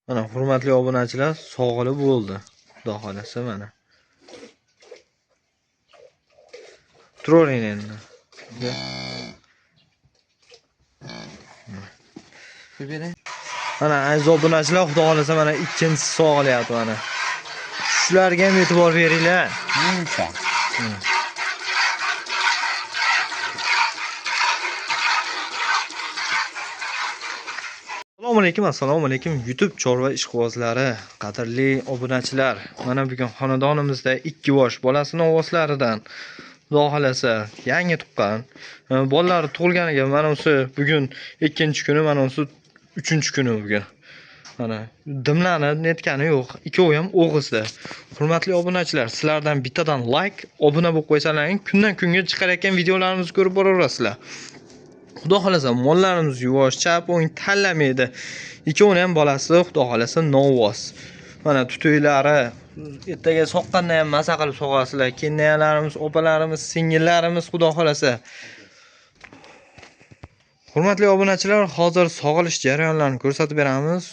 Mana hurmatli obunachilar, sog'ilib bo'ldi. Xudo xolasa mana. Turavering endi. Mana aziz obunachilar, xudo xolasa mana ikkinchisi sog'ilyapti mana. Shularga ham e'tibor beringlar. Assalomu alaykum, assalomu alaykum YouTube chorva ishqibozlari, qadrli obunachilar. Mana bugun xonadonimizda ikki yosh bolasini ovozlaridan xudo xolasa yangi tuqqan bolalari tug'ilganiga mana o'sha bugun ikkinchi kuni, mana o'sha uchinchi kuni bugun. Mana dimlanib netgani yo'q, ikkovi ham o'g'izda. Hurmatli obunachilar, sizlardan bittadan like, obuna bo'lib qo'ysalaring, kundan kunga chiqarayotgan videolarimizni ko'rib boraverasizlar. Xudo xolasa mollarimiz yuvosh, chap, o'ng tanlamaydi. Ikkovini ham bolasi xudo xolasa novoz. Mana tutuylari ertaga soqqanda ham maza qilib sog'asizlar. Kennayalarimiz, opalarimiz, singillarimiz xudo xolasa. Hurmatli obunachilar, hozir sog'ilish jarayonlarini ko'rsatib beramiz.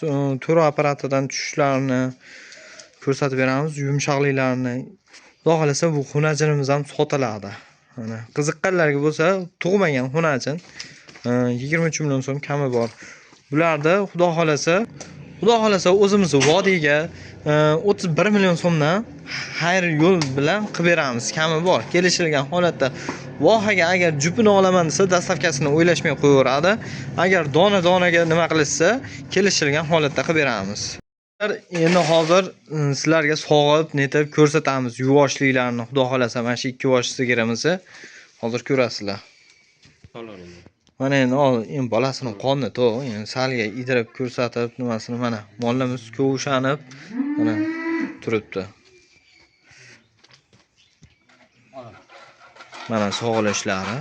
To'ra apparatidan tushishlarini ko'rsatib beramiz, yumshoqliklarini. Xudo xolasa bu xunajinimiz ham sotiladi. Mana qiziqqanlarga bo'lsa, tug'magan xunajin 23 million so'm kami bor. Bularda xudo xolasa o'zimiz vodiyga 31 million so'mdan xayr yo'l bilan qilib beramiz. Kami bor. Kelishilgan holatda vohaga agar jupini olaman desa, dastavkasini o'ylashmay qo'yaveradi. Agar dona-donaga nima qilishsa, kelishilgan holatda qilib beramiz. Endi hozir sizlarga sog'ib, netib ko'rsatamiz yuvoshliklarni. Xudo xolasa mana shu ikki yosh sigirimizni hozir ko'rasizlar. Mana endi endi bolasini qonni to'q, endi salga idirib ko'rsatib nimasini mana molimiz ko'shanib mana turibdi. Mana sog'ilishlari.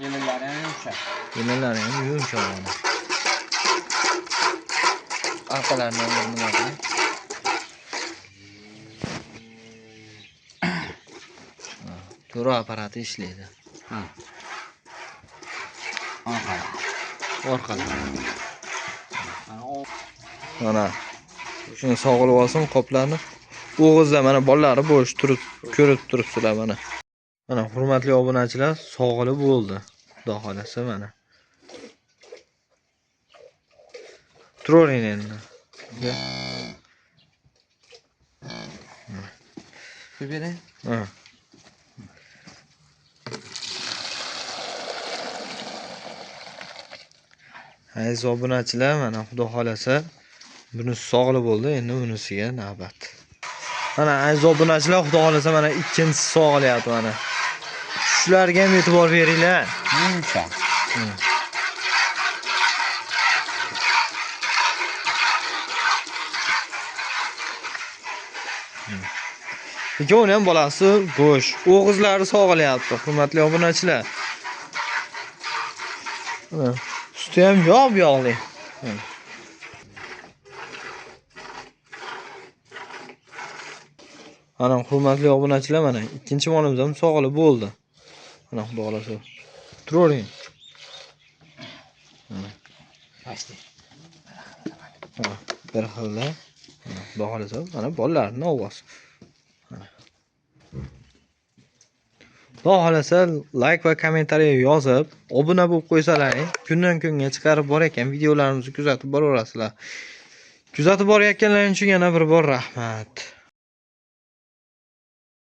Yelinlari ham yumshoq. Yelinlari ham yumshoq mana. Orqalarini ham nima qiling. To'ra apparati ishlaydi. Ha. Orqalar. Mana shuni sog'ilib olsin qoplarni. O'g'izda mana bolalari bo'sh turib ko'rib turibsizlar mana. Mana hurmatli obunachilar, sog'ilib bo'ldi. Xudo xolasa mana. Turavering endi. Bering. Ha. Aziz obunachilar, mana xudo xolasa bunisi sog'ilib bo'ldi, endi bunisiga navbat. Mana aziz obunachilar, xudo xolasa mana ikkinchisi sog'ilyapti mana. Shularga ham e'tibor beringlar. Yumshoq. Ikkovini ham bolasi bo'sh, o'g'izlari sog'ilyapti, hurmatli obunachilar. Mana suti ham yop-yog'li. Mana hurmatli obunachilar, mana ikkinchi molimiz ham sog'ilib bo'ldi. Mana xudo xolasa. Turavering. Mana. Bir xilda. Xudo xolasa, mana bolalarning ovozi. Xudo xolasa like va kommentariy yozib, obuna bo'lib qo'ysalaring, kundan kunga chiqarib borayotgan videolarimizni kuzatib boraverasizlar. Kuzatib borayotganlaring uchun yana bir bor rahmat.